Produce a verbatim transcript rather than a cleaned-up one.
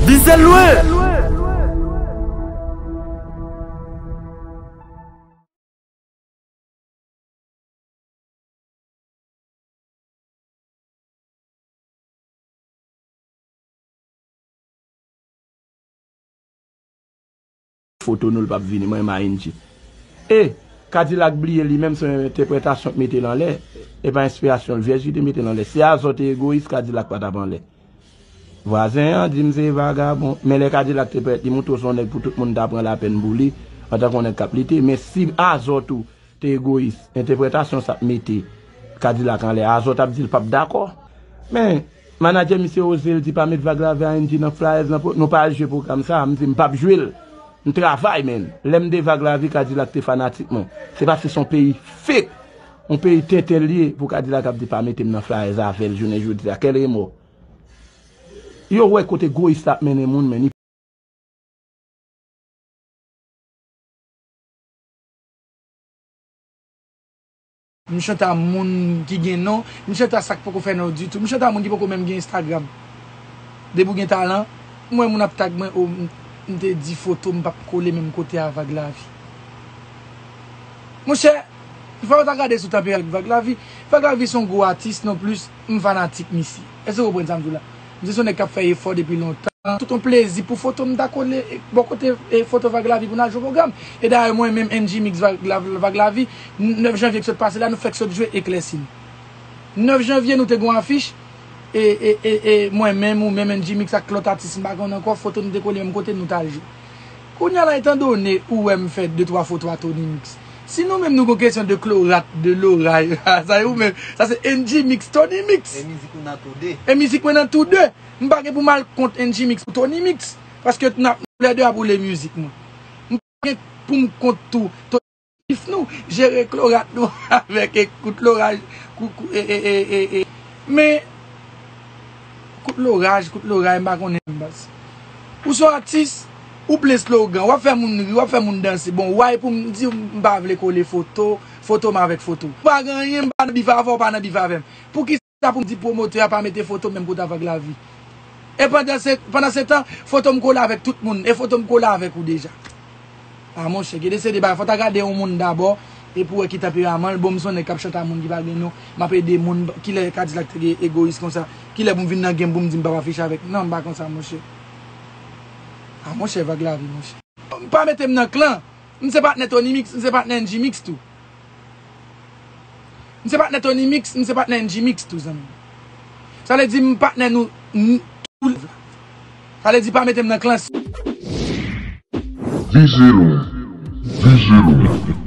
Vize lwen! Foto nou, l p ap vini, mwen menm a N G. E, Kadilak bliye li menm, se yon entèpretasyon k mete l anlè. E pa enspirasyon l, vyèj ki te mete l anlè. Si Azò te egoyis, Kadilak pa t ap anlè. Vwazen an di m se vagabon, men lè Kadilak te parèt, li montre w se yon nèg pou tout moun ta pran lapèn pou li, antanke yon nèg k ap lite. Men si Azò tou te egoyis, entèpretasyon sa ap mete Kadilak anlè, Azò t ap di l p ap dakò. Men, manadjè misye oze, l di pa met Vag Lavi a N G nan flyers nan, nou pa al jwe pwogram sa, m di m p ap jwe l. M travay, menn. Lè m de Vag Lavi, Kadilak te fanatik mwen. Se paske se yon peyi fake, yon peyi tenten l ye, pou Kadilak ap di pa mete m nan flyers avè l jounen jodi a. Kèl remò? Yo wè kote egoyis la ap mennen moun, menn. M chante a moun ki gen non, m chante a sa k poko fè non ditou, m chante a moun ki poko menm gen Instagram. Depi w gen talan, m wè moun ap tag mwen, o, m, m te di foto m p ap kole menm kote a Vag Lavi. Monchè, fò w ta gade sou tanperati Vag Lavi. Vag Lavi se yon gwo atis nonplis, m fanatik misye. Èske w konprann sa m di w la? Misye se yon nèg k ap fè efò depi lontan. Tout yon plezi pou foto m ta kole bò kote, e, foto Vag Lavi pou n al jwe pwogram. E dayè mwen menm N G Mix Vag, Vag Lavi, nèf janvye k sot pase la, nou fèk sot jwe Eklèsi n. Nèf janvye nou te gen yon afich, e, e, e, e mwen menm, ou menm N G Mix ak lòt atis m pa konnen ankò, foto nou te kole menm kote nou t al jwe. Kounye a la, etandone ou wè m fè de twa foto a Tony Mix, si nou menm nou gon kesyon de klorat, de loray, sa e ou menm, sa se N G Mix, Tony Mix. E mizik nou nan tou de. E mizik mwen nan tou de. M pa gen pou m al kont N G Mix ou Tony Mix, paske n ap, nou lè de ap woule mizik mwen. M pa gen pou m kont tou Tony Mix, nou jere klorat nou avèk e kout loraj, kou, kou, e, e, e, e, e. Men, kout loraj, kout loray, m pa konnen baz. Ou se yon atis, ou plen slogan, w ap fè moun ri, w ap fè moun danse. Bon, why pou m di m pa vle kole foto, foto m avèk foto? Ou pa gen anyen, m pa nan bif avè w, w pa nan bif avè m. Poukisa pou m di pwomotè a pa mete foto m menm kote a Vag Lavi? E pandan se, pandan se tan, foto m kole avèk tout moun, e foto m kole avèk ou deja. A monchè, gen de se de bagay, fò w ta gade yon moun dabò, epi w wè ki tanperaman l. Bon, m se yon nèg k ap chante a moun ki pa gen non, m ap ede moun, kilè Kadilak te gen egoyis konsa? Kilè pou m vin nan game pou m di m p ap afiche avèk? Non, m pa konsa, monchè. A monchè, Vag Lavi, monchè. Pa mete m nan klan. M se patnè Tony Mix, m se patnè N G Mix tou. M se patnè Tony Mix, m se patnè N G Mix tou, zanmi. Sa vle di m patnè nou, n-, tou. Sa vle di pa mete m nan klan. Vize lwen, vize lwen.